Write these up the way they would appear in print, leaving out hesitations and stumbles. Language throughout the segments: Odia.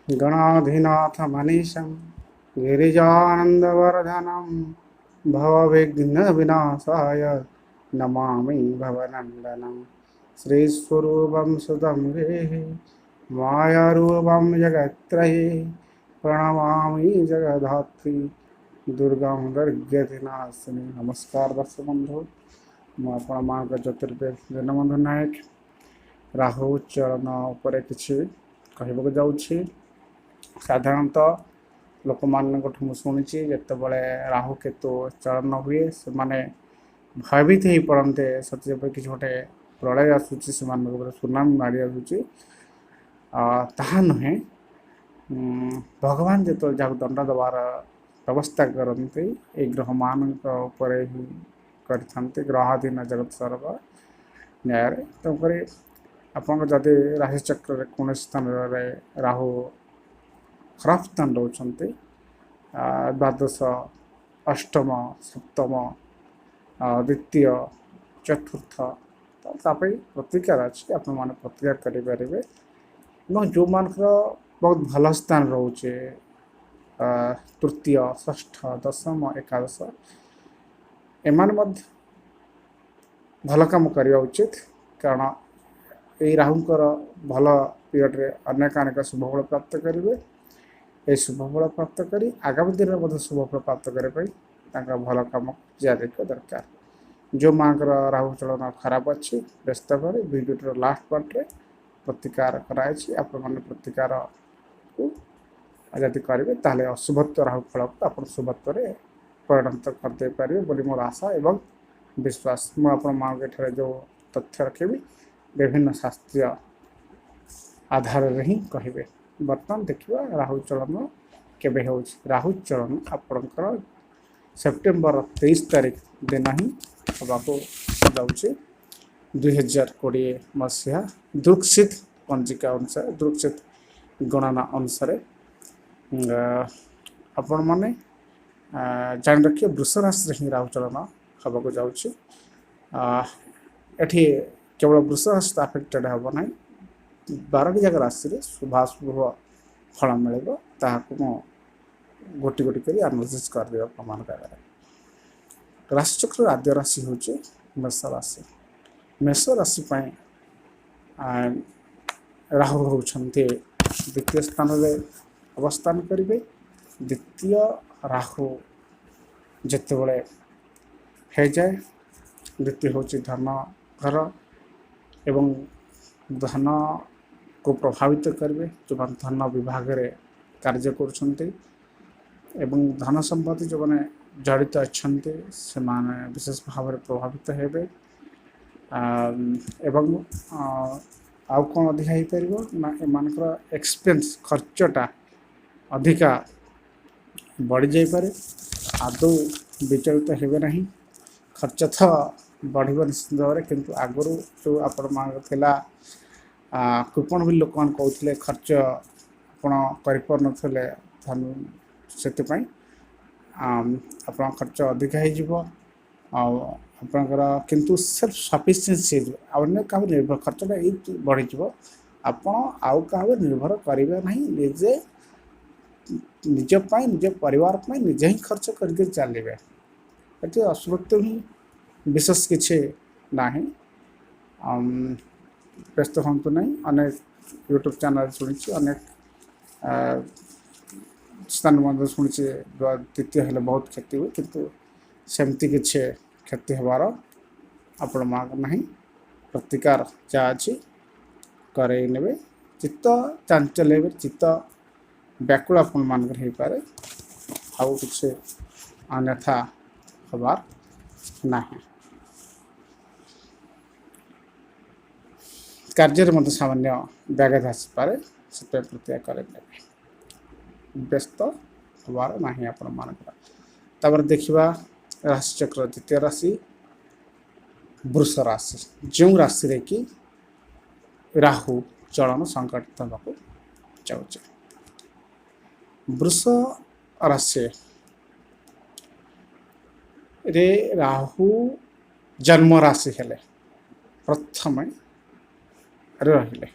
गणाधिनाथमनीशं गिरिजानन्दवर्धनं भवविघ्नविनाशाय नमामि भवनन्दनं। श्रीस्वरूपं सुतं गेहे मायारूपं जगत्त्रये प्रणमामि जगद्धात्री दुर्गां दुर्गतिनाशिनी। ନମସ୍କାର ଦର୍ଶକ ବନ୍ଧୁ, ମୁଁ ଆପଣମାନଙ୍କ ଜ୍ୟୋତିର୍ବିଦ ଦୀନବନ୍ଧୁ ନାୟକ। ରାହୁ ଚଳନ ଉପରେ କିଛି କହିବାକୁ ଯାଉଛି। ସାଧାରଣତଃ ଲୋକମାନଙ୍କଠୁ ମୁଁ ଶୁଣିଛି, ଯେତେବେଳେ ରାହୁ କେତୁ ଚଳନ ହୁଏ ସେମାନେ ଭୟଭୀତ ହେଇପଡ଼ନ୍ତି, ସତେ ଯେପରି କିଛି ଗୋଟେ ପ୍ରଳୟ ଆସୁଛି, ସେମାନଙ୍କ ଉପରେ ସୁନାମି ମାଡ଼ି ଆସୁଛି। ତାହା ନୁହେଁ। ଭଗବାନ ଯେତେବେଳେ ଯାହାକୁ ଦଣ୍ଡ ଦେବାର ବ୍ୟବସ୍ଥା କରନ୍ତି, ଏଇ ଗ୍ରହମାନଙ୍କ ଉପରେ ହିଁ କରିଥାନ୍ତି, ଗ୍ରହାଧୀନ ଜଗତ ସର୍ବ ନ୍ୟାୟରେ। ତେଣୁକରି ଆପଣଙ୍କ ଯଦି ରାଶିଚକ୍ରରେ କୌଣସି ସ୍ଥାନରେ ରାହୁ ଖରାପ ସ୍ଥାନ ରହୁଛନ୍ତି, ଦ୍ୱାଦଶ, ଅଷ୍ଟମ, ସପ୍ତମ, ଦ୍ୱିତୀୟ, ଚତୁର୍ଥ, ତ ତା ପାଇଁ ପ୍ରତିକାର ଅଛି, ଆପଣମାନେ ପ୍ରତିକାର କରିପାରିବେ। ଏବଂ ଯେଉଁମାନଙ୍କର ବହୁତ ଭଲ ସ୍ଥାନ ରହୁଛି, ତୃତୀୟ, ଷଷ୍ଠ, ଦଶମ, ଏକାଦଶ, ଏମାନେ ମଧ୍ୟ ଭଲ କାମ କରିବା ଉଚିତ, କାରଣ ଏଇ ରାହୁଙ୍କର ଭଲ ପିରିୟଡ଼ରେ ଅନେକ ଅନେକ ଶୁଭଫଳ ପ୍ରାପ୍ତ କରିବେ। ଏହି ଶୁଭଫଳ ପ୍ରାପ୍ତ କରି ଆଗାମୀ ଦିନରେ ମଧ୍ୟ ଶୁଭଫଳ ପ୍ରାପ୍ତ କରିବା ପାଇଁ ତାଙ୍କ ଭଲ କାମ ଜାରି ରଖିବା ଦରକାର। ଯେଉଁ ମାଆଙ୍କର ରାହୁ ଚଳନ ଖରାପ ଅଛି, ବ୍ୟସ୍ତ ଭାବରେ ଭିଡ଼ିଓଟିର ଲାଷ୍ଟ ପାର୍ଟରେ ପ୍ରତିକାର କରାଯାଇଛି। ଆପଣମାନେ ପ୍ରତିକାରକୁ ଯଦି କରିବେ, ତାହେଲେ ଅଶୁଭତ୍ୱ ରାହୁ ଫଳକୁ ଆପଣ ଶୁଭତ୍ୱରେ ପରିଣତ କରିଦେଇପାରିବେ ବୋଲି ମୋର ଆଶା ଏବଂ ବିଶ୍ୱାସ। ମୁଁ ଆପଣମାନଙ୍କ ଏଠାରେ ଯେଉଁ ତଥ୍ୟ ରଖିବି, ବିଭିନ୍ନ ଶାସ୍ତ୍ରୀୟ ଆଧାରରେ ହିଁ କହିବେ। ବର୍ତ୍ତମାନ ଦେଖିବା ରାହୁ ଚଳନ କେବେ ହେଉଛି। ରାହୁ ଚଳନ ଆପଣଙ୍କର ସେପ୍ଟେମ୍ବର 23 ତାରିଖ ଦିନ ହିଁ ହେବାକୁ ଯାଉଛି, 2020 ମସିହା ଦୃକ୍ସିତ ପଞ୍ଜିକା ଅନୁସାରେ, ଦୃକ୍ସିତ ଗଣନା ଅନୁସାରେ। ଆପଣମାନେ ଜାଣି ରଖିବେ, ବୃଷ ରାଶିରେ ହିଁ ରାହୁ ଚଳନ ହେବାକୁ ଯାଉଛି। ଏଠି କେବଳ ବୃଷ ରାଶି ତ ଆଫେକ୍ଟେଡ଼ ହେବ ନାହିଁ, 12ଟି ଯାକ ରାଶିରେ ଶୁଭାଶୁଭ ଫଳ ମିଳିବ। ତାହାକୁ ମୁଁ ଗୋଟି ଗୋଟି କରି ଆନାଲିସିସ୍ କରିଦେବି ଆପଣମାନଙ୍କ ଆଗରେ। ରାଶିଚକ୍ରର ଆଦ୍ୟ ରାଶି ହେଉଛି ମେଷ ରାଶି। ମେଷ ରାଶି ପାଇଁ ରାହୁ ହେଉଛନ୍ତି ଦ୍ୱିତୀୟ ସ୍ଥାନରେ ଅବସ୍ଥାନ କରିବେ। ଦ୍ୱିତୀୟ ରାହୁ ଯେତେବେଳେ ହେଇଯାଏ, ଦ୍ୱିତୀୟ ହେଉଛି ଧନ ଘର ଏବଂ ଧନକୁ ପ୍ରଭାବିତ କରିବେ ଯେଉଁମାନେ ଧନ ବିଭାଗରେ କାର୍ଯ୍ୟ କରୁଛନ୍ତି ଏବଂ ଧନ ସମ୍ପତ୍ତି ଯେଉଁମାନେ ଜଡ଼ିତ ଅଛନ୍ତି, ସେମାନେ ବିଶେଷ ଭାବରେ ପ୍ରଭାବିତ ହେବେ। ଏବଂ ଆଉ କ'ଣ ଅଧିକା ହେଇପାରିବ ନା, ଏମାନଙ୍କର ଏକ୍ସପେନ୍ସ, ଖର୍ଚ୍ଚଟା ଅଧିକା ବଢ଼ିଯାଇପାରେ। ଆଦୌ ବିଚଳିତ ହେବେ ନାହିଁ। ଖର୍ଚ୍ଚ ତ ବଢ଼ିବ ନିଶ୍ଚିତ ଭାବରେ, କିନ୍ତୁ ଆଗରୁ ଯେଉଁ ଆପଣମାନଙ୍କର ଥିଲା କୃପଣ ବୋଲି ଲୋକମାନେ କହୁଥିଲେ, ଖର୍ଚ୍ଚ ଆପଣ କରିପାରୁନଥିଲେ ଧନ, ସେଥିପାଇଁ ଆପଣଙ୍କ ଖର୍ଚ୍ଚ ଅଧିକା ହେଇଯିବ। ଆଉ ଆପଣଙ୍କର କିନ୍ତୁ ସେଲ୍ଫ ସଫିସିଏନ୍ସି ହେଇଯିବ, ଆଉ ଅନ୍ୟ କାହାକୁ ନିର୍ଭର, ଖର୍ଚ୍ଚଟା ଏଇ ବଢ଼ିଯିବ, ଆପଣ ଆଉ କାହାକୁ ନିର୍ଭର କରିବେ ନାହିଁ। ନିଜେ ନିଜ ପାଇଁ, ନିଜ ପରିବାର ପାଇଁ ନିଜେ ହିଁ ଖର୍ଚ୍ଚ କରିକି ଚାଲିବେ। ଏଠି ଅସୁବିଧା ହିଁ ବିଶେଷ କିଛି ନାହିଁ, ବ୍ୟସ୍ତ ହୁଅନ୍ତୁ ନାହିଁ। ଅନେକ ୟୁଟ୍ୟୁବ୍ ଚ୍ୟାନେଲ୍ ଶୁଣିଛି, ଅନେକ ସ୍ଥାନ ମଧ୍ୟ ଶୁଣିଛି, ଦ୍ୱିତୀୟ ହେଲେ ବହୁତ କ୍ଷତି ହୁଏ, କିନ୍ତୁ ସେମିତି କିଛି କ୍ଷତି ହେବାର ଆପଣମାନଙ୍କ ନାହିଁ। ପ୍ରତିକାର ଯାହା ଅଛି କରେଇ ନେବେ। ଚିତ୍ତ ଚାଞ୍ଚଲ୍ୟ ହେବେ, ଚିତ୍ତ ବ୍ୟାକୁଳ ଆପଣମାନଙ୍କର ହେଇପାରେ, ଆଉ କିଛି ଅନ୍ୟଥା ହେବାର ନାହିଁ। କାର୍ଯ୍ୟରେ ମଧ୍ୟ ସାମାନ୍ୟ ବ୍ୟାଘାତ ଆସିପାରେ, ସେଥିପାଇଁ ପ୍ରତିକାର କରେଇ ନେବେ, ବ୍ୟସ୍ତ ହେବାର ନାହିଁ ଆପଣମାନଙ୍କର। ତାପରେ ଦେଖିବା ରାଶିଚକ୍ର ଦ୍ୱିତୀୟ ରାଶି ବୃଷ ରାଶି, ଯେଉଁ ରାଶିରେ କି ରାହୁ ଚଳନ ସଂଗଠିତ ହେବାକୁ ଯାଉଛି। ବୃଷ ରାଶିରେ ରାହୁ ଜନ୍ମ ରାଶି ହେଲେ ପ୍ରଥମେ ରହିଲେ,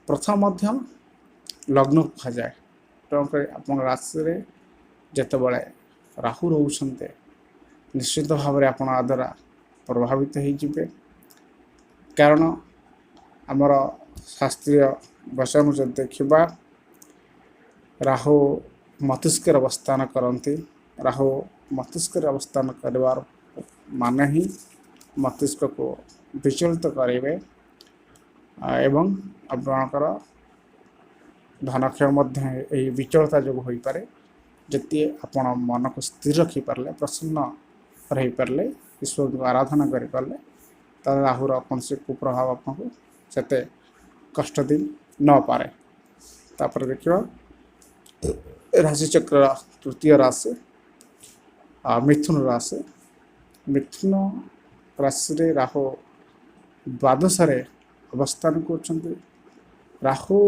ପ୍ରଥମ ମଧ୍ୟ ଲଗ୍ନ କୁହାଯାଏ। ତେଣୁକରି ଆପଣଙ୍କ ରାଶିରେ ଯେତେବେଳେ ରାହୁ ରହୁଛନ୍ତି, ନିଶ୍ଚିତ ଭାବରେ ଆପଣ ଆ ଦ୍ୱାରା ପ୍ରଭାବିତ ହେଇଯିବେ। କାରଣ ଆମର ଶାସ୍ତ୍ରୀୟ ବଚନ ଯଦି ଦେଖିବା, ରାହୁ ମସ୍ତିଷ୍କରେ ଅବସ୍ଥାନ କରନ୍ତି। ରାହୁ ମସ୍ତିଷ୍କରେ ଅବସ୍ଥାନ କରିବାର ମାନେ ହିଁ ମସ୍ତିଷ୍କକୁ ବିଚଳିତ କରିବେ ଏବଂ ଆପଣଙ୍କର ଧନକ୍ଷୟ ମଧ୍ୟ ଏହି ବିଚଳତା ଯୋଗୁଁ ହୋଇପାରେ। ଯଦି ଆପଣ ମନକୁ ସ୍ଥିର ରଖିପାରିଲେ, ପ୍ରସନ୍ନ ରହିପାରିଲେ, ଈଶ୍ୱରଙ୍କୁ ଆରାଧନା କରିପାରିଲେ, ତାହେଲେ ରାହୁର କୌଣସି କୁପ୍ରଭାବ ଆପଣଙ୍କୁ ସେତେ କଷ୍ଟ ଦେଇ ନପାରେ। ତାପରେ ଦେଖିବା ରାଶିଚକ୍ରର ତୃତୀୟ ରାଶି ମିଥୁନ ରାଶି। ମିଥୁନ ରାଶିରେ ରାହୁ ଦ୍ୱାଦଶରେ ଅବସ୍ଥାନ କରୁଛନ୍ତି। ରାହୁ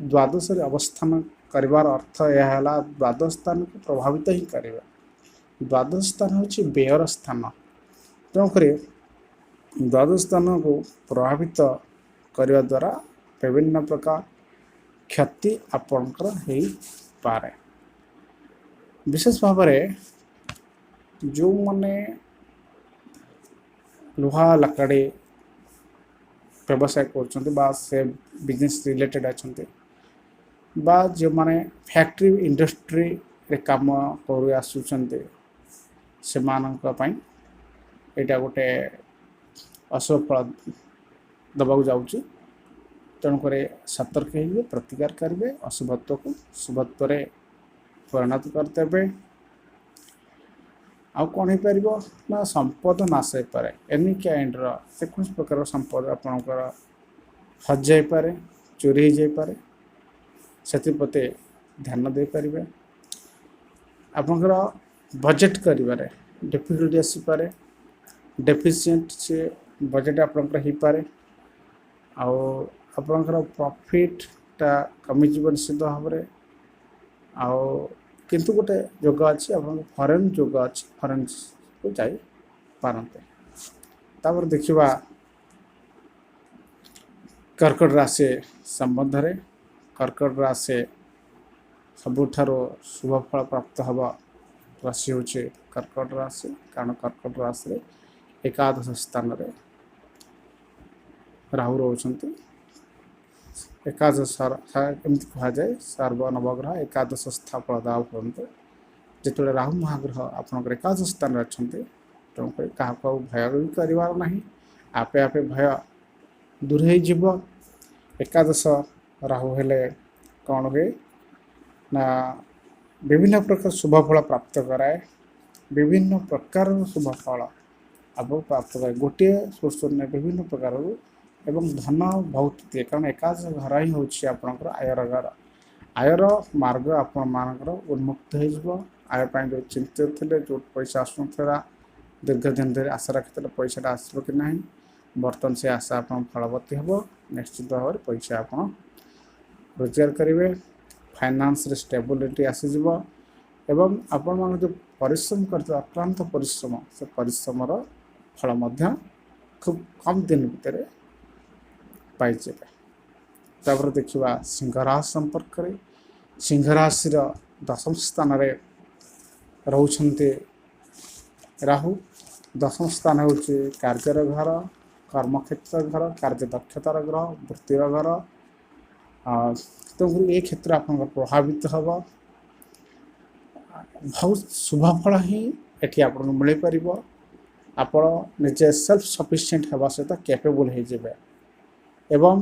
ଦ୍ୱାଦଶରେ ଅବସ୍ଥାନ କରିବାର ଅର୍ଥ ଏହା ହେଲା, ଦ୍ୱାଦଶ ସ୍ଥାନକୁ ପ୍ରଭାବିତ ହିଁ କରିବେ। ଦ୍ୱାଦଶ ସ୍ଥାନ ହେଉଛି ବ୍ୟୟର ସ୍ଥାନ। ତେଣୁକରି ଦ୍ୱାଦଶ ସ୍ଥାନକୁ ପ୍ରଭାବିତ କରିବା ଦ୍ୱାରା ବିଭିନ୍ନ ପ୍ରକାର କ୍ଷତି ଆପଣଙ୍କର ହେଇପାରେ। ବିଶେଷ ଭାବରେ ଯେଉଁମାନେ ଲୁହା ଲକଡ଼ି ବ୍ୟବସାୟ କରୁଛନ୍ତି ବା ସେ ବିଜନେସ୍ ରିଲେଟେଡ଼୍ ଅଛନ୍ତି ବା ଯେଉଁମାନେ ଫ୍ୟାକ୍ଟ୍ରି ଇଣ୍ଡଷ୍ଟ୍ରିରେ କାମ କରି ଆସୁଛନ୍ତି, ସେମାନଙ୍କ ପାଇଁ ଏଇଟା ଗୋଟେ ଅଶୁଭ ଫଳ ଦେବାକୁ ଯାଉଛି। ତେଣୁକରି ସତର୍କ ହେଇଯିବେ, ପ୍ରତିକାର କରିବେ, ଅଶୁଭତ୍ୱକୁ ଶୁଭତ୍ୱରେ ପରିଣତ କରିଦେବେ। ଆଉ କ'ଣ ହେଇପାରିବ ନା ସମ୍ପଦ ନାଶ ହେଇପାରେ। ଏନି କାଇଣ୍ଡର, ଯେକୌଣସି ପ୍ରକାର ସମ୍ପଦ ଆପଣଙ୍କର ହଜିଯାଇପାରେ, ଚୋରି ହେଇଯାଇପାରେ। ସେଥିପ୍ରତି ଧ୍ୟାନ ଦେଇପାରିବେ। ଆପଣଙ୍କର ବଜେଟ୍ କରିବାରେ ଡିଫିକଲ୍ଟି ଆସିପାରେ, ଡେଫିସିଏଣ୍ଟ ସେ ବଜେଟ୍ ଆପଣଙ୍କର ହେଇପାରେ ଆଉ ଆପଣଙ୍କର ପ୍ରଫିଟ୍ଟା କମିଯିବ ନିଶ୍ଚିତ ଭାବରେ। ଆଉ କିନ୍ତୁ ଗୋଟେ ଯୋଗ ଅଛି ଆପଣଙ୍କ, ଫରେନ୍ ଯୋଗ ଅଛି, ଫରେନ୍କୁ ଯାଇପାରନ୍ତି। ତାପରେ ଦେଖିବା କର୍କଟ ରାଶି ସମ୍ବନ୍ଧରେ। କର୍କଟ ରାଶି ସବୁଠାରୁ ଶୁଭ ଫଳ ପ୍ରାପ୍ତ ହେବ ରାଶି ହେଉଛି କର୍କଟ ରାଶି। କାରଣ କର୍କଟ ରାଶିରେ ଏକାଦଶ ସ୍ଥାନରେ ରାହୁ ରହୁଛନ୍ତି। ଏକାଦଶ, ଏମିତି କୁହାଯାଏ, ସର୍ବ ନବଗ୍ରହ ଏକାଦଶ ସ୍ଥାପଳଦା ହୁଅନ୍ତୁ। ଯେତେବେଳେ ରାହୁ ମହାଗ୍ରହ ଆପଣଙ୍କର ଏକାଦଶ ସ୍ଥାନରେ ଅଛନ୍ତି, ତେଣୁକରି କାହାକୁ ଆଉ ଭୟ ବି କରିବାର ନାହିଁ, ଆପେ ଆପେ ଭୟ ଦୂର ହେଇଯିବ। ଏକାଦଶ ରାହୁ ହେଲେ କ'ଣ ହୁଏ ନା ବିଭିନ୍ନ ପ୍ରକାର ଶୁଭ ଫଳ ପ୍ରାପ୍ତ କରାଏ। ବିଭିନ୍ନ ପ୍ରକାରର ଶୁଭ ଫଳ ଆପଣଙ୍କୁ ପ୍ରାପ୍ତ କରାଏ, ଗୋଟିଏ ସୋର୍ସରୁ ନୁହେଁ, ବିଭିନ୍ନ ପ୍ରକାରରୁ, ଏବଂ ଧନ ବହୁତ ଦିଏ। କାରଣ ଏକାଦଶ ଘର ହିଁ ହେଉଛି ଆପଣଙ୍କର ଆୟର ଘର। ଆୟର ମାର୍ଗ ଆପଣମାନଙ୍କର ଉନ୍ମୁକ୍ତ ହେଇଯିବ। ଆୟ ପାଇଁ ଯେଉଁ ଚିନ୍ତିତ ଥିଲେ, ଯେଉଁ ପଇସା ଆସୁନଥିଲା, ଦୀର୍ଘ ଦିନ ଧରି ଆଶା ରଖିଥିଲେ ପଇସାଟା ଆସିବ କି ନାହିଁ, ବର୍ତ୍ତମାନ ସେ ଆଶା ଆପଣ ଫଳବତୀ ହେବ। ନିଶ୍ଚିତ ଭାବରେ ପଇସା ଆପଣ ରୋଜଗାର କରିବେ। ଫାଇନାନ୍ସରେ ଷ୍ଟେବିଲିଟି ଆସିଯିବ ଏବଂ ଆପଣମାନେ ଯେଉଁ ପରିଶ୍ରମ କରିଥିବା, ଅକ୍ଳାନ୍ତ ପରିଶ୍ରମ, ସେ ପରିଶ୍ରମର ଫଳ ମଧ୍ୟ ଖୁବ୍ କମ୍ ଦିନ ଭିତରେ ପାଇଯିବେ। ତାପରେ ଦେଖିବା ସିଂହରାଶି ସମ୍ପର୍କରେ। ସିଂହରାଶିର ଦଶମ ସ୍ଥାନରେ ରହୁଛନ୍ତି ରାହୁ। ଦଶମ ସ୍ଥାନ ହେଉଛି କାର୍ଯ୍ୟର ଘର, କର୍ମକ୍ଷେତ୍ର ଘର, କାର୍ଯ୍ୟ ଦକ୍ଷତାର ଗ୍ରହ, ବୃତ୍ତିର ଘର। ତେଣୁକରି ଏ କ୍ଷେତ୍ର ଆପଣଙ୍କର ପ୍ରଭାବିତ ହେବ। ବହୁତ ଶୁଭ ଫଳ ହିଁ ଏଠି ଆପଣଙ୍କୁ ମିଳିପାରିବ। ଆପଣ ନିଜେ ସେଲ୍ଫ ସଫିସିଏଣ୍ଟ ହେବା ସହିତ କ୍ୟାପେବୁଲ୍ ହେଇଯିବେ ଏବଂ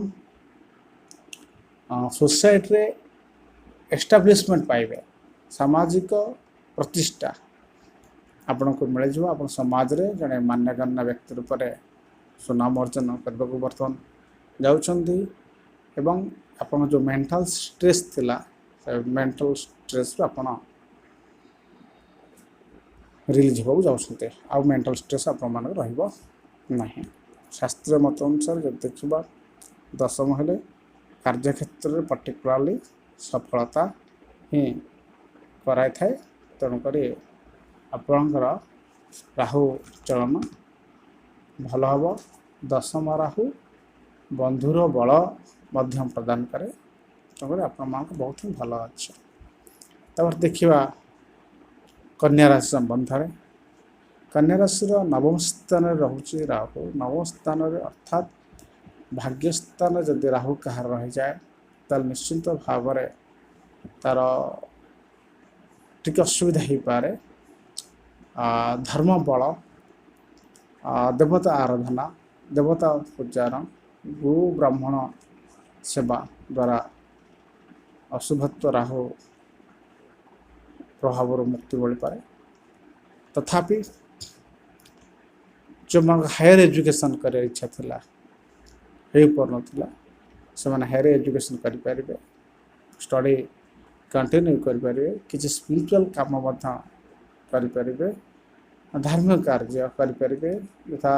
ସୋସାଇଟିରେ ଏଷ୍ଟାବ୍ଲିଶମେଣ୍ଟ ପାଇବେ। ସାମାଜିକ ପ୍ରତିଷ୍ଠା ଆପଣଙ୍କୁ ମିଳିଯିବ। ଆପଣ ସମାଜରେ ଜଣେ ମାନ୍ୟଗଣ୍ୟ ବ୍ୟକ୍ତି ରୂପରେ ସୁନାମ ଅର୍ଜନ କରିବାକୁ ବର୍ତ୍ତମାନ ଯାଉଛନ୍ତି ଏବଂ ଆପଣଙ୍କ ଯେଉଁ ମେଣ୍ଟାଲ ଷ୍ଟ୍ରେସ୍ ଥିଲା, ସେ ମେଣ୍ଟାଲ ଷ୍ଟ୍ରେସ୍ରୁ ଆପଣ ରିଲିଜ୍ ହେବାକୁ ଯାଉଛନ୍ତି। ଆଉ ମେଣ୍ଟାଲ ଷ୍ଟ୍ରେସ୍ ଆପଣମାନଙ୍କର ରହିବ ନାହିଁ। ଶାସ୍ତ୍ରୀୟ ମତ ଅନୁସାରେ ଯଦି ଦେଖିବା, ଦଶମ ହେଲେ କାର୍ଯ୍ୟକ୍ଷେତ୍ରରେ ପର୍ଟିକୁଲାରଲି ସଫଳତା ହିଁ କରାଇଥାଏ। ତେଣୁକରି ଆପଣଙ୍କର ରାହୁ ଚଳନ ଭଲ ହେବ। ଦଶମ ରାହୁ ବନ୍ଧୁର ବଳ ମଧ୍ୟ ପ୍ରଦାନ କରେ। ତେଣୁକରି ଆପଣମାନଙ୍କୁ ବହୁତ ହିଁ ଭଲ ଅଛି। ତାପରେ ଦେଖିବା କନ୍ୟା ରାଶି ସମ୍ବନ୍ଧରେ। କନ୍ୟା ରାଶିର ନବମ ସ୍ଥାନରେ ରହୁଛି ରାହୁ। ନବମ ସ୍ଥାନରେ ଅର୍ଥାତ୍ ଭାଗ୍ୟସ୍ଥାନ ଯଦି ରାହୁ କାହାର ରହିଯାଏ, ତାହେଲେ ନିଶ୍ଚିନ୍ତ ଭାବରେ ତାର ଟିକେ ଅସୁବିଧା ହେଇପାରେ। ଧର୍ମ ବଳ, ଦେବତା ଆରାଧନା, ଦେବତା ପୂଜାର, ଗୁରୁ ବ୍ରାହ୍ମଣ ସେବା ଦ୍ୱାରା ଅଶୁଭତ୍ୱ ରାହୁ ପ୍ରଭାବରୁ ମୁକ୍ତି ମିଳିପାରେ। ତଥାପି ଯେଉଁମାନଙ୍କ ହାୟର ଏଜୁକେସନ୍ କରିବାର ଇଚ୍ଛା ଥିଲା, ହେଇପାରୁନଥିଲା, ସେମାନେ ହାୟର ଏଜୁକେସନ୍ କରିପାରିବେ, ଷ୍ଟଡ଼ି କଣ୍ଟିନ୍ୟୁ କରିପାରିବେ, କିଛି ସ୍ପିରିଚୁଆଲ୍ କାମ ମଧ୍ୟ କରିପାରିବେ, ଧାର୍ମିକ କାର୍ଯ୍ୟ କରିପାରିବେ, ଯଥା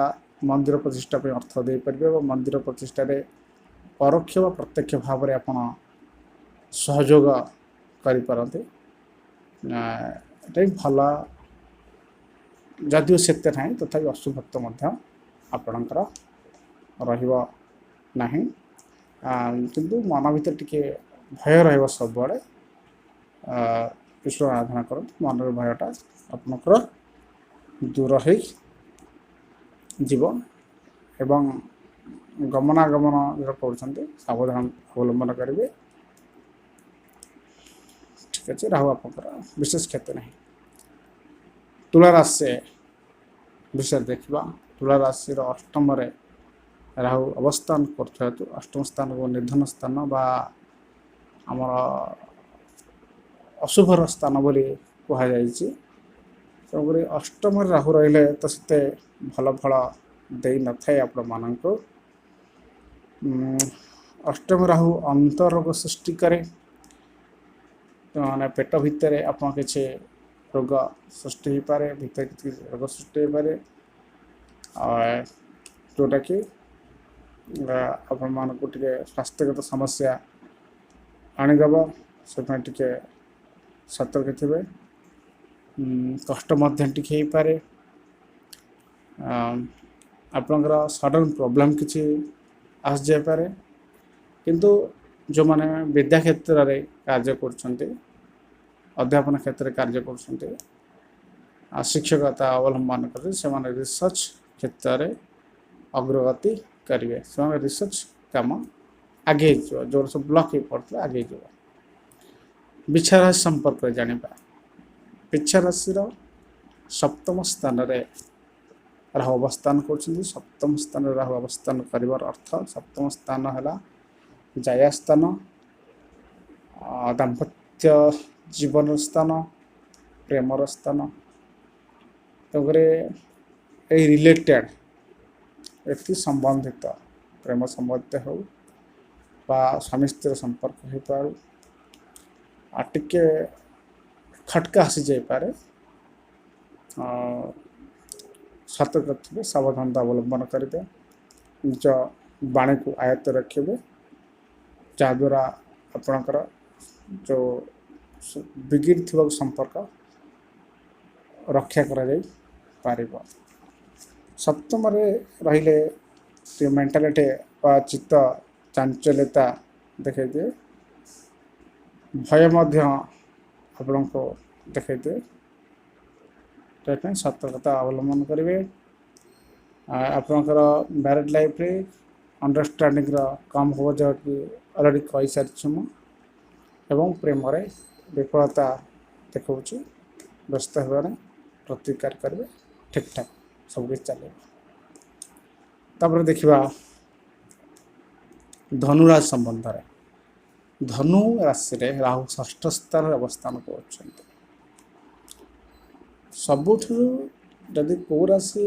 ମନ୍ଦିର ପ୍ରତିଷ୍ଠା ପାଇଁ ଅର୍ଥ ଦେଇପାରିବେ ଏବଂ ମନ୍ଦିର ପ୍ରତିଷ୍ଠାରେ ପରୋକ୍ଷ ବା ପ୍ରତ୍ୟକ୍ଷ ଭାବରେ ଆପଣ ସହଯୋଗ କରିପାରନ୍ତି। ଏଇଟା ବି ଭଲ, ଯଦିଓ ସେତେ ନାହିଁ, ତଥାପି ଅଶୁଭତ୍ୱ ମଧ୍ୟ ଆପଣଙ୍କର ରହିବ ନାହିଁ। କିନ୍ତୁ ମନ ଭିତରେ ଟିକେ ଭୟ ରହିବ ସବୁବେଳେ। ଈଶ୍ୱର ଆରାଧନା କରନ୍ତୁ, ମନର ଭୟଟା ଆପଣଙ୍କର ଦୂର ହେଇଯିବ। ଏବଂ ଗମନାଗମନ ଯେଉଁଟା କରୁଛନ୍ତି, ସାବଧାନ ଅବଲମ୍ବନ କରିବେ। ଠିକ୍ ଅଛି, ରାହୁ ଆପଣଙ୍କର ବିଶେଷ କ୍ଷତି ନାହିଁ। ତୁଳା ରାଶି ବିଷୟରେ ଦେଖିବା। ତୁଳା ରାଶିର ଅଷ୍ଟମରେ ରାହୁ ଅବସ୍ଥାନ କରୁଥିବା ହେତୁ ଅଷ୍ଟମ ସ୍ଥାନକୁ ନିର୍ଧନ ସ୍ଥାନ ବା ଆମର ଅଶୁଭର ସ୍ଥାନ ବୋଲି କୁହାଯାଇଛି। ତେଣୁକରି ଅଷ୍ଟମରେ ରାହୁ ରହିଲେ ତ ସେତେ ଭଲ ଫଳ ଦେଇନଥାଏ ଆପଣମାନଙ୍କୁ। ଅଷ୍ଟମ ରାହୁ ଅନ୍ତରୋଗ ସୃଷ୍ଟି କରେ, ମାନେ ପେଟ ଭିତରେ ଆପଣ କିଛି ରୋଗ ସୃଷ୍ଟି ହେଇପାରେ, ଭିତରେ କିଛି ରୋଗ ସୃଷ୍ଟି ହେଇପାରେ, ଯେଉଁଟାକି ଆପଣମାନଙ୍କୁ ଟିକେ ସ୍ୱାସ୍ଥ୍ୟଗତ ସମସ୍ୟା ଆଣିଦେବ। ସେଥିପାଇଁ ଟିକେ ସତର୍କ ଥିବେ। କଷ୍ଟ ମଧ୍ୟ ଟିକେ ହେଇପାରେ। ଆପଣଙ୍କର ସଡ଼ନ୍ ପ୍ରୋବ୍ଲେମ୍ କିଛି ଆସିଯାଇପାରେ। କିନ୍ତୁ ଯେଉଁମାନେ ବିଦ୍ୟା କ୍ଷେତ୍ରରେ କାର୍ଯ୍ୟ କରୁଛନ୍ତି, ଅଧ୍ୟାପନ କ୍ଷେତ୍ରରେ କାର୍ଯ୍ୟ କରୁଛନ୍ତି, ଆଉ ଶିକ୍ଷକତା ଅବଲମ୍ବନ କରୁଛନ୍ତି, ସେମାନେ ରିସର୍ଚ୍ଚ କ୍ଷେତ୍ରରେ ଅଗ୍ରଗତି କରିବେ। ସେମାନେ ରିସର୍ଚ୍ଚ କାମ ଆଗେଇ ଯିବ, ଯେଉଁଟା ସବୁ ବ୍ଲକ୍ ହେଇ ପଡ଼ୁଥିଲା ଆଗେଇ ଯିବ। ବିଛା ରାଶି ସମ୍ପର୍କରେ ଜାଣିବା। ବିଛା ରାଶିର ସପ୍ତମ ସ୍ଥାନରେ ରାହୁ ଅବସ୍ଥାନ କରୁଛନ୍ତି। ସପ୍ତମ ସ୍ଥାନରେ ରାହୁ ଅବସ୍ଥାନ କରିବାର ଅର୍ଥ, ସପ୍ତମ ସ୍ଥାନ ହେଲା ଜାୟା ସ୍ଥାନ, ଦାମ୍ପତ୍ୟ ଜୀବନର ସ୍ଥାନ, ପ୍ରେମର ସ୍ଥାନ। ତେଣୁକରି ଏଇ ରିଲେଟେଡ଼, ଏଥି ସମ୍ବନ୍ଧିତ ପ୍ରେମ ସମ୍ବନ୍ଧିତ ହେଉ ବା ସ୍ୱାମୀ ସ୍ତ୍ରୀର ସମ୍ପର୍କ ହେଇପାରୁ, ଆଉ ଟିକେ ଖଟକା ଆସିଯାଇପାରେ। ସତର୍କ ଥିବେ, ସାବଧାନତା ଅବଲମ୍ବନ କରିବେ, ନିଜ ବାଣୀକୁ ଆୟତ୍ତ ରଖିବେ, ଯାହାଦ୍ୱାରା ଆପଣଙ୍କର ଯେଉଁ ବିଗିଡ଼ି ଥିବା ସମ୍ପର୍କ ରକ୍ଷା କରାଯାଇପାରିବ। ସପ୍ତମରେ ରହିଲେ ଟିକେ ମେଣ୍ଟାଲିଟି ବା ଚିତ୍ତ ଚାଞ୍ଚଲ୍ୟତା ଦେଖାଇଦିଏ, ଭୟ ମଧ୍ୟ ଆପଣଙ୍କୁ ଦେଖାଇଦିଏ। ସେଥିପାଇଁ ସତର୍କତା ଅବଲମ୍ବନ କରିବେ। ଆପଣଙ୍କର ମ୍ୟାରେଡ଼ ଲାଇଫ୍ରେ ଅଣ୍ଡରଷ୍ଟାଣ୍ଡିଂର କମ୍ ହେବ, ଯାହାକି ଅଲରେଡ଼ି କହିସାରିଛି ମୁଁ। ଏବଂ ପ୍ରେମରେ ବିଫଳତା ଦେଖାଉଛି, ବ୍ୟସ୍ତ ହେବା ନାହିଁ, ପ୍ରତିକାର କରିବେ, ଠିକ୍ଠାକ୍ ସବୁକିଛି ଚାଲିବ। ତାପରେ ଦେଖିବା ଧନୁରାଶି ସମ୍ବନ୍ଧରେ। ଧନୁ ରାଶିରେ ରାହୁ ଷଷ୍ଠ ସ୍ଥାନରେ ଅବସ୍ଥାନ କରୁଛନ୍ତି। ସବୁଠୁ ଯଦି କେଉଁ ରାଶି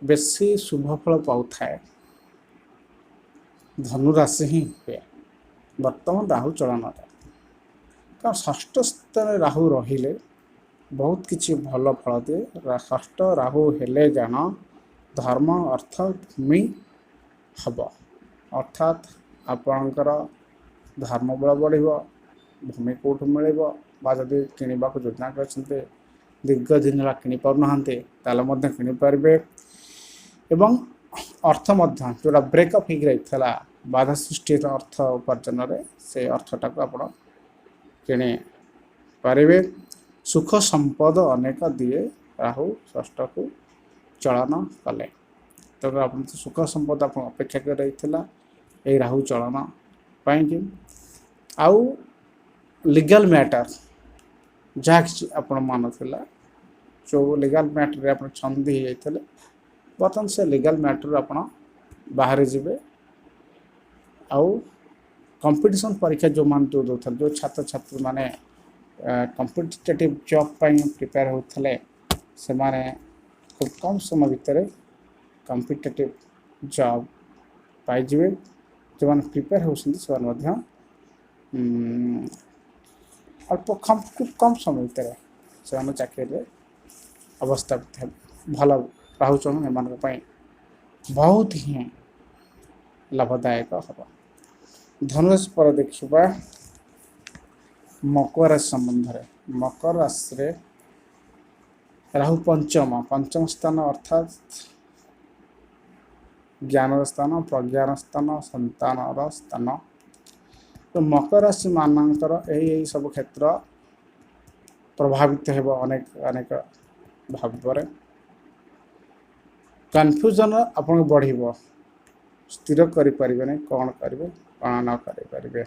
ବେଶୀ ଶୁଭ ଫଳ ପାଉଥାଏ, ଧନୁ ରାଶି ହିଁ ହୁଏ ବର୍ତ୍ତମାନ ରାହୁ ଚଳନରେ। କାରଣ ଷଷ୍ଠ ସ୍ଥାନରେ ରାହୁ ରହିଲେ ବହୁତ କିଛି ଭଲ ଫଳ ଦିଏ। ଷଷ୍ଠ ରାହୁ ହେଲେ ଜାଣ ଧର୍ମ ଅର୍ଥ ଭୂମି ହେବ, ଅର୍ଥାତ୍ ଆପଣଙ୍କର ଧର୍ମ ବଳ ବଢ଼ିବ, ଭୂମି କେଉଁଠୁ ମିଳିବ, ବା ଯଦି କିଣିବାକୁ ଯୋଜନା କରିଛନ୍ତି, ଦୀର୍ଘ ଦିନ ହେଲା କିଣିପାରୁନାହାନ୍ତି, ତାହେଲେ ମଧ୍ୟ କିଣିପାରିବେ। ଏବଂ ଅର୍ଥ ମଧ୍ୟ ଯେଉଁଟା ବ୍ରେକଅପ୍ ହେଇକି ରହିଥିଲା, ବାଧା ସୃଷ୍ଟି ଅର୍ଥ ଉପାର୍ଜନରେ, ସେ ଅର୍ଥଟାକୁ ଆପଣ କିଣି ପାରିବେ। ସୁଖ ସମ୍ପଦ ଅନେକ ଦିଏ ରାହୁ ଷଷ୍ଠକୁ ଚଳନ କଲେ। ତେଣୁ ଆପଣ ସୁଖ ସମ୍ପଦ ଆପଣ ଅପେକ୍ଷା କରି ରହିଥିଲା ଏଇ ରାହୁ ଚଳନ ପାଇଁକି। ଆଉ ଲିଗାଲ ମ୍ୟାଟର ଯାହା କିଛି ଆପଣ ମାନୁଥିଲା, ଯେଉଁ ଲିଗାଲ ମ୍ୟାଟରରେ ଆପଣ ଛନ୍ଦି ହେଇଯାଇଥିଲେ, ବର୍ତ୍ତମାନ ସେ ଲିଗାଲ ମ୍ୟାଟରରୁ ଆପଣ ବାହାରି ଯିବେ। ଆଉ କମ୍ପିଟିସନ୍ ପରୀକ୍ଷା ଯେଉଁମାନେ ଯେଉଁ ଦେଉଥିଲେ, ଯେଉଁ ଛାତ୍ରଛାତ୍ରୀମାନେ କମ୍ପିଟେଟିଭ୍ ଜବ୍ ପାଇଁ ପ୍ରିପେୟାର ହେଉଥିଲେ, ସେମାନେ ଖୁବ୍ କମ୍ ସମୟ ଭିତରେ କମ୍ପିଟେଟିଭ୍ ଜବ୍ ପାଇଯିବେ। ଯେଉଁମାନେ ପ୍ରିପେୟାର ହେଉଛନ୍ତି, ସେମାନେ ମଧ୍ୟ ଅଳ୍ପ ଖୁବ୍ କମ୍ ସମୟ ଭିତରେ ସେମାନେ ଚାକିରିରେ ଅବସ୍ଥାପିତ ହେବେ। ଭଲ ରାହୁଚଳନ ଏମାନଙ୍କ ପାଇଁ ବହୁତ ହିଁ ଲାଭଦାୟକ ହେବ। ଧନୁରାଶି ପରେ ଦେଖିବା ମକର ରାଶି ସମ୍ବନ୍ଧରେ। ମକର ରାଶିରେ ରାହୁ ପଞ୍ଚମ ସ୍ଥାନ, ଅର୍ଥାତ୍ ଜ୍ଞାନର ସ୍ଥାନ, ପ୍ରଜ୍ଞାର ସ୍ଥାନ, ସନ୍ତାନର ସ୍ଥାନ। ତ ମକର ରାଶି ମାନଙ୍କର ଏହି ସବୁ କ୍ଷେତ୍ର ପ୍ରଭାବିତ ହେବ ଅନେକ ଅନେକ ଭାବରେ। କନଫ୍ୟୁଜନ୍ ଆପଣଙ୍କୁ ବଢ଼ିବ, ସ୍ଥିର କରିପାରିବେନି କ'ଣ କରିବେ କ'ଣ ନ କରିପାରିବେ।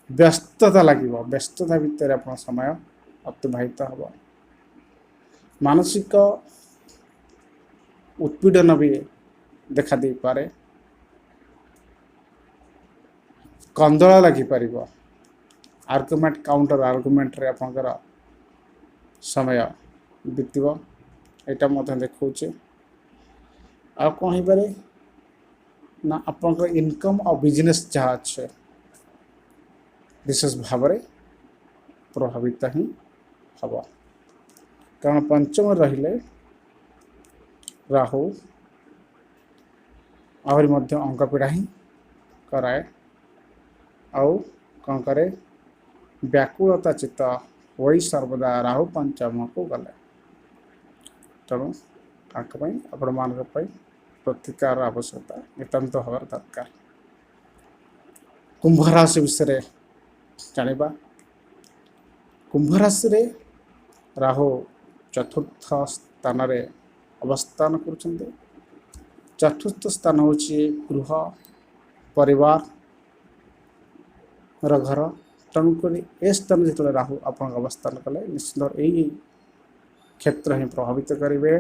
ବ୍ୟସ୍ତତା ଲାଗିବ, ବ୍ୟସ୍ତତା ଭିତରେ ଆପଣ ସମୟ ଅତିବାହିତ ହେବ। ମାନସିକ ଉତ୍ପୀଡ଼ନ ବି ଦେଖା ଦେଇପାରେ, କନ୍ଦଳ ଲାଗିପାରିବ। ଆର୍ଗୁମେଣ୍ଟ କାଉଣ୍ଟର ଆର୍ଗୁମେଣ୍ଟରେ ଆପଣଙ୍କର ସମୟ ବିତିବ, ଏଇଟା ମଧ୍ୟ ଦେଖାଉଛି। ଆଉ କ'ଣ ହେଇପାରେ ନା ଆପଣଙ୍କର ଇନକମ୍ ଆଉ ବିଜନେସ୍ ଯାହା ଅଛି ବିଶେଷ ଭାବରେ ପ୍ରଭାବିତ ହିଁ ହେବ। କାରଣ ପଞ୍ଚମ ରହିଲେ ରାହୁ ଆହୁରି ମଧ୍ୟ ଅଙ୍ଗପୀଡ଼ା ହିଁ କରାଏ। ଆଉ କ'ଣ କରେ? ବ୍ୟାକୁଳତା ଚିତ୍ତ ହୋଇ ସର୍ବଦା ରାହୁ ପଞ୍ଚମକୁ ଗଲେ। ତେଣୁ ତାଙ୍କ ପାଇଁ, ଆପଣମାନଙ୍କ ପାଇଁ ପ୍ରତିକାର ଆବଶ୍ୟକତା ନିତାନ୍ତ ହେବାର ଦରକାର। କୁମ୍ଭ ରାଶି ବିଷୟରେ ଜାଣିବା। କୁମ୍ଭ ରାଶିରେ ରାହୁ ଚତୁର୍ଥ ସ୍ଥାନରେ ଅବସ୍ଥାନ କରୁଛନ୍ତି। ଚତୁର୍ଥ ସ୍ଥାନ ହେଉଛି ଗୃହ, ପରିବାରର ଘର। ତେଣୁକରି ଏ ସ୍ଥାନ ଯେତେବେଳେ ରାହୁ ଆପଣଙ୍କ ଅବସ୍ଥାନ କଲେ, ନିଶ୍ଚିତ ଏଇ କ୍ଷେତ୍ର ହିଁ ପ୍ରଭାବିତ କରିବେ।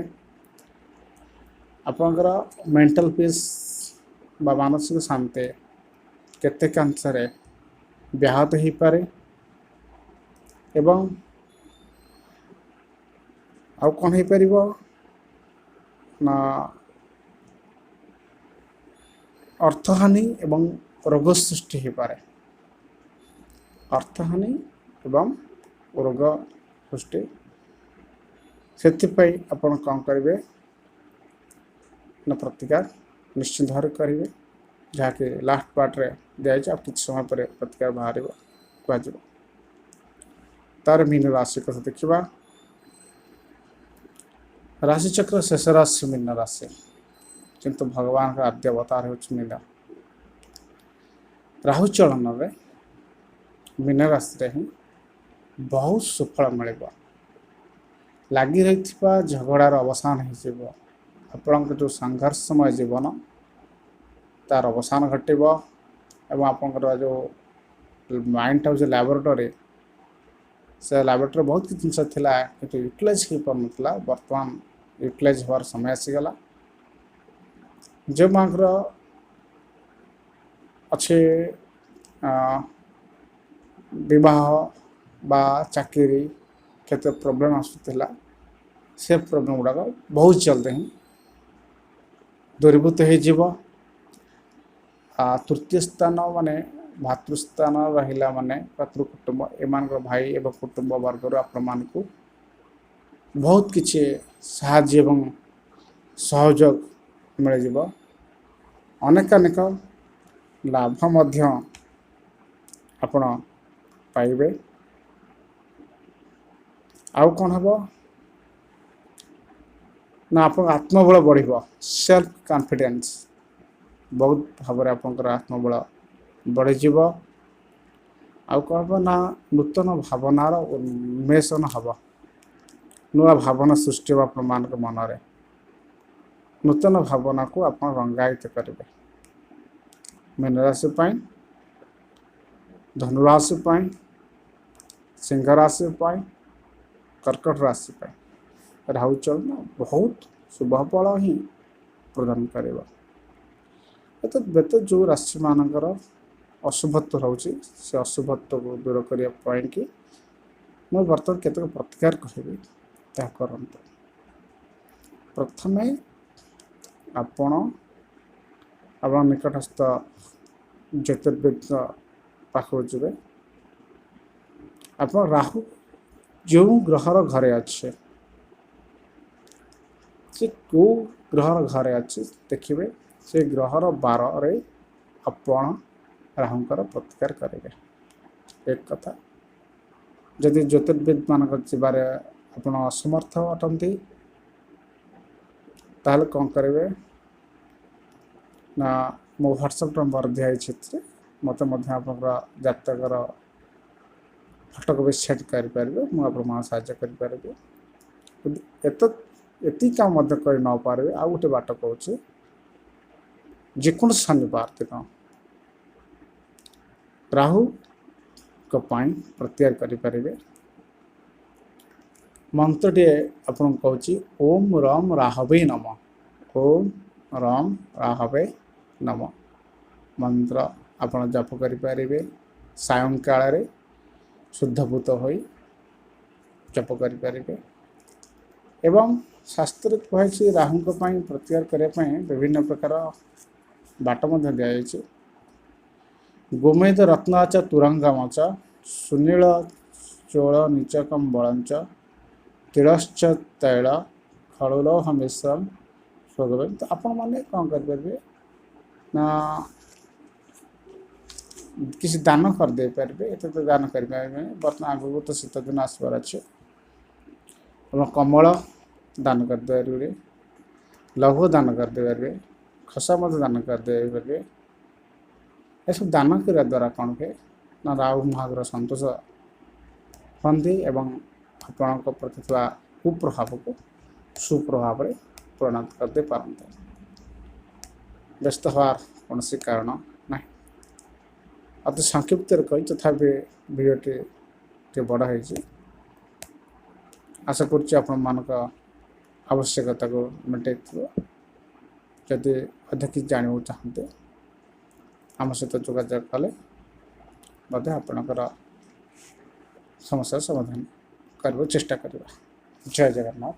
ଆପଣଙ୍କର ମେଣ୍ଟାଲ ପିସ୍ ବା ମାନସିକ ଶାନ୍ତି କେତେକାଂଶରେ ବ୍ୟାହତ ହେଇପାରେ। ଏବଂ ଆଉ କ'ଣ ହେଇପାରିବ ନା ଅର୍ଥହାନି ଏବଂ ରୋଗ ସୃଷ୍ଟି ହେଇପାରେ। ଅର୍ଥହାନି ଏବଂ ରୋଗ ସୃଷ୍ଟି, ସେଥିପାଇଁ ଆପଣ କ'ଣ କରିବେ ନା ପ୍ରତିକାର ନିଶ୍ଚିନ୍ତ ଭାବରେ କରିବେ, ଯାହାକି ଲାଷ୍ଟ ପାର୍ଟରେ ଦିଆଯାଇଛି। ଆଉ କିଛି ସମୟ ପରେ ପ୍ରତିକାର ବାହାରିବ କୁହାଯିବ। ତାର ମୀନ ରାଶି କଥା ଦେଖିବା। ରାଶିଚକ୍ର ଶେଷ ରାଶି ମୀନ ରାଶି, କିନ୍ତୁ ଭଗବାନଙ୍କ ଆଦ୍ୟ ଅବତାର ହେଉଛି ମୀନ। ରାହୁ ଚଳନରେ ମୀନ ରାଶିରେ ହିଁ ବହୁତ ସୁଫଳ ମିଳିବ। ଲାଗି ରହିଥିବା ଝଗଡ଼ାର ଅବସାନ ହେଇଯିବ। ଆପଣଙ୍କ ଯେଉଁ ସଂଘର୍ଷମୟ ଜୀବନ ତାର ଅବସାନ ଘଟିବ। ଏବଂ ଆପଣଙ୍କର ଯେଉଁ ମାଇଣ୍ଡଟା ହେଉଛି ଲାବୋରେଟୋରୀ, ସେ ଲାବୋରେଟୋରୀ ବହୁତ କିଛି ଜିନିଷ ଥିଲା କିନ୍ତୁ ୟୁଟିଲାଇଜ୍ ହେଇପାରୁନଥିଲା, ବର୍ତ୍ତମାନ ୟୁଟିଲାଇଜ୍ ହେବାର ସମୟ ଆସିଗଲା। ଯେଉଁମାନଙ୍କର ଅଛି ବିବାହ ବା ଚାକିରି କ୍ଷେତ୍ର ପ୍ରୋବ୍ଲେମ୍ ଆସୁଥିଲା, ସେ ପ୍ରୋବ୍ଲେମ୍ ଗୁଡ଼ାକ ବହୁତ ଜଲ୍ଦି ହିଁ ଦୂରୀଭୂତ ହେଇଯିବ। ତୃତୀୟ ସ୍ଥାନ ମାନେ ଭାତୃସ୍ଥାନ ରହିଲା, ମାନେ ଭାତୃ କୁଟୁମ୍ବ, ଏମାନଙ୍କର ଭାଇ ଏବଂ କୁଟୁମ୍ବ ବର୍ଗରୁ ଆପଣମାନଙ୍କୁ ବହୁତ କିଛି ସାହାଯ୍ୟ ଏବଂ ସହଯୋଗ ମିଳିଯିବ। ଅନେକ ଅନେକ ଲାଭ ମଧ୍ୟ ଆପଣ ପାଇବେ। ଆଉ କ'ଣ ହେବ ନା ଆପଣଙ୍କ ଆତ୍ମବଳ ବଢ଼ିବ, ସେଲ୍ଫ କନଫିଡେନ୍ସ ବହୁତ ଭାବରେ ଆପଣଙ୍କର ଆତ୍ମବଳ ବଢ଼ିଯିବ। ଆଉ କ'ଣ ହେବ ନା ନୂତନ ଭାବନାର ଉନ୍ମେଷଣ ହେବ, ନୂଆ ଭାବନା ସୃଷ୍ଟି ହେବ ଆପଣମାନଙ୍କ ମନରେ। ନୂତନ ଭାବନାକୁ ଆପଣ ରଙ୍ଗାୟିତ କରିବେ। ମୀନ ରାଶି ପାଇଁ, ଧନୁରାଶି ପାଇଁ, ସିଂହ ରାଶି ପାଇଁ, କର୍କଟ ରାଶି ପାଇଁ ରାହୁ ଚଳନ ବହୁତ ଶୁଭ ଫଳ ହିଁ ପ୍ରଦାନ କରିବ। ଏତଦ୍ ବ୍ୟତୀତ ଯେଉଁ ରାଶିମାନଙ୍କର ଅଶୁଭତ୍ୱ ରହୁଛି, ସେ ଅଶୁଭତ୍ୱକୁ ଦୂର କରିବା ପାଇଁକି ମୁଁ ବର୍ତ୍ତମାନ କେତେକ ପ୍ରତିକାର କହିବି, ତାହା କରନ୍ତୁ। ପ୍ରଥମେ ଆପଣ ଆପଣ ନିକଟସ୍ଥ ଜ୍ୟୋତିର୍ବିଦଙ୍କ ପାଖକୁ ଯିବେ। ଆପଣ ରାହୁ ଯେଉଁ ଗ୍ରହର ଘରେ ଅଛି, ସେ କେଉଁ ଗ୍ରହର ଘରେ ଅଛି ଦେଖିବେ, ସେ ଗ୍ରହର ବାରରେ ଆପଣ ରାହୁଙ୍କର ପ୍ରତିକାର କରିବେ। ଏକ କଥା, ଯଦି ଜ୍ୟୋତିର୍ବିଦମାନଙ୍କ ଯିବାରେ ଆପଣ ଅସମର୍ଥ ଅଟନ୍ତି, ତାହେଲେ କ'ଣ କରିବେ ନା ମୋ ହ୍ୱାଟ୍ସଆପ୍ ନମ୍ବର ଦିଆହେଇଛି, ଏଥିରେ ମୋତେ ମଧ୍ୟ ଆପଣଙ୍କର ଜାତକର ଫଟୋ କପି ସେଣ୍ଡ କରିପାରିବେ, ମୁଁ ଆପଣମାନଙ୍କୁ ସାହାଯ୍ୟ କରିପାରିବି। ଏତ ଏତିକି କାମ ମଧ୍ୟ କରି ନ ପାରିବେ, ଆଉ ଗୋଟେ ବାଟ କହୁଛି। ଯେକୌଣସି ଶନିବାର ଦିନ ରାହୁଙ୍କ ପାଇଁ ପ୍ରତିକାର କରିପାରିବେ। ମନ୍ତ୍ରଟିଏ ଆପଣଙ୍କୁ କହୁଛି, ଓମ୍ ରମ୍ ରାହବେ ନମ। ଓମ୍ ରମ୍ ରାହବେ ନମ ମନ୍ତ୍ର ଆପଣ ଜପ କରିପାରିବେ। ସାୟଂକାଳରେ ଶୁଦ୍ଧଭୂତ ହୋଇ ଜପ କରିପାରିବେ। ଏବଂ ଶାସ୍ତ୍ରରେ କୁହାଯାଇଛି, ରାହୁଙ୍କ ପାଇଁ ପ୍ରତିକାର କରିବା ପାଇଁ ବିଭିନ୍ନ ପ୍ରକାର ବାଟ ମଧ୍ୟ ଦିଆଯାଇଛି। ଗୋମେଦ ରତ୍ନାଚ ତୁରଙ୍ଗମଚ ସୁନୀଳ ଚୋଳ ନିଚକମ ବଳଞ୍ଚ ତିଳଶ୍ଚ ତୈଳ ଖଳୁଲୋହ ମିଶ୍ରମ ସ୍ୱର୍ଗ। ତ ଆପଣମାନେ କ'ଣ କରିପାରିବେ ନା କିଛି ଦାନ କରିଦେଇପାରିବେ। ଏତେ ତ ଦାନ କରିପାରିବେନି, ବର୍ତ୍ତମାନ ଆଗକୁ ତ ଶୀତ ଦିନ ଆସିବାର ଅଛି। ଏବଂ କମଳ ଦାନ କରିଦେଇପାରିବେ, ଲଘୁ ଦାନ କରିଦେଇପାରିବେ, ଖସା ମଧ୍ୟ ଦାନ କରିଦେଇପାରିବେ। ଏସବୁ ଦାନ କରିବା ଦ୍ୱାରା କ'ଣ ହୁଏ ନା ରାହୁ ମହାଗ୍ରହ ସନ୍ତୋଷ ହୁଅନ୍ତି ଏବଂ ଆପଣଙ୍କ ପ୍ରତି ଥିବା କୁପ୍ରଭାବକୁ ସୁପ୍ରଭାବରେ ପରିଣତ କରିଦେଇ ପାରନ୍ତି। ବ୍ୟସ୍ତ ହେବାର କୌଣସି କାରଣ ନାହିଁ। ଅତି ସଂକ୍ଷିପ୍ତରେ କହି, ତଥାପି ଭିଡ଼ିଓଟି ଟିକେ ବଡ଼ ହେଇଛି। ଆଶା କରୁଛି ଆପଣମାନଙ୍କ ଆବଶ୍ୟକତାକୁ ମେଣ୍ଟାଇଥିବ। ଯଦି ଅଧିକ କିଛି ଜାଣିବାକୁ ଚାହାନ୍ତି, ଆମ ସହିତ ଯୋଗାଯୋଗ କଲେ ମଧ୍ୟ ଆପଣଙ୍କର ସମସ୍ୟାର ସମାଧାନ କରିବାକୁ ଚେଷ୍ଟା କରିବା। ଜୟ ଜଗନ୍ନାଥ।